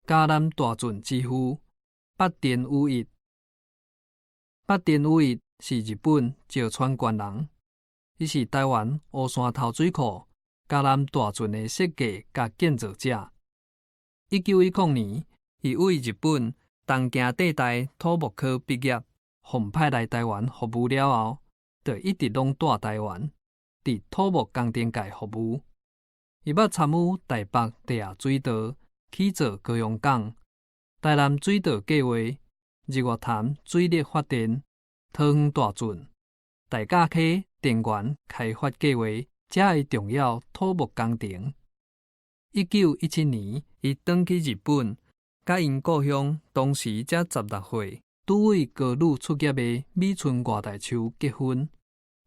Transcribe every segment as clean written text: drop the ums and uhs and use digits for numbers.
嘉南大圳之父八田與一。八田與一是日本石川縣人，伊是臺灣烏山頭水庫嘉南大圳的設計佮建造者。1910年，伊為日本東京帝大土木科畢業，奉派來臺灣服務了後，就一直攏蹛臺灣，佇土木工程界服務。伊捌參與臺北地下水道起造高雄港、臺南水道計畫、日月潭水力發電、桃園大圳、大甲溪電源開發計畫遮的重要土木工程。1917年，伊轉去日本，佮𪜶故鄉當時才16歲，拄為歌女出業的美村外大秋結婚。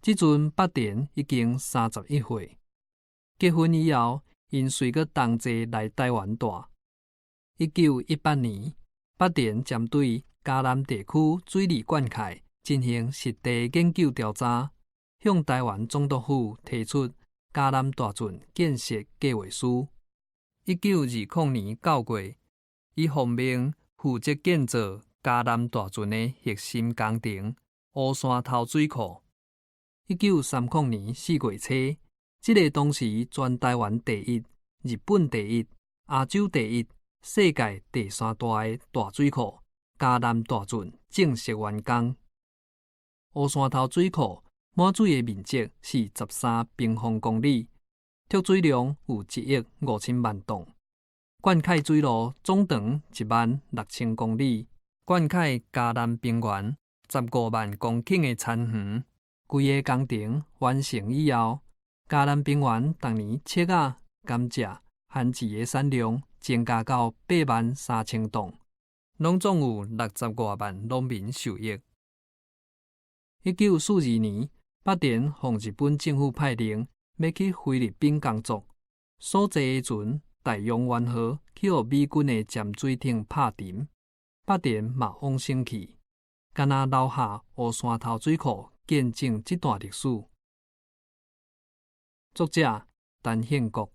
這陣八田已經31歲。結婚以後，𪜶隨閣同齊來臺灣蹛。1918年，八田針對嘉南地區水利灌溉進行實地研究調查，向臺灣總督府提出嘉南大圳建設計劃書。1920年9月，伊奉命負責建造嘉南大圳的核心工程烏山頭水庫。1930年4月初，這个當時全臺灣第一、日本第一、亞洲第一、世界第三大的大水庫嘉南大圳正式完工。烏山頭水庫滿水的面積是13平方公里，蓄水量有1億5000萬噸，灌溉水路總長1萬6000公里，灌溉嘉南平原15萬公頃的田園。規个工程完成以後，嘉南平原逐年粟仔、甘蔗、番薯的產量增加到8萬3千噸，攏總有60外萬農民受益。1942年，八田奉日本政府派令，欲去菲律賓工作，所坐的船大陽丸號去予美軍的潛水艇拍沉，八田嘛往生去，干焦留下烏山頭水庫見證這段歷史。作者陳憲國。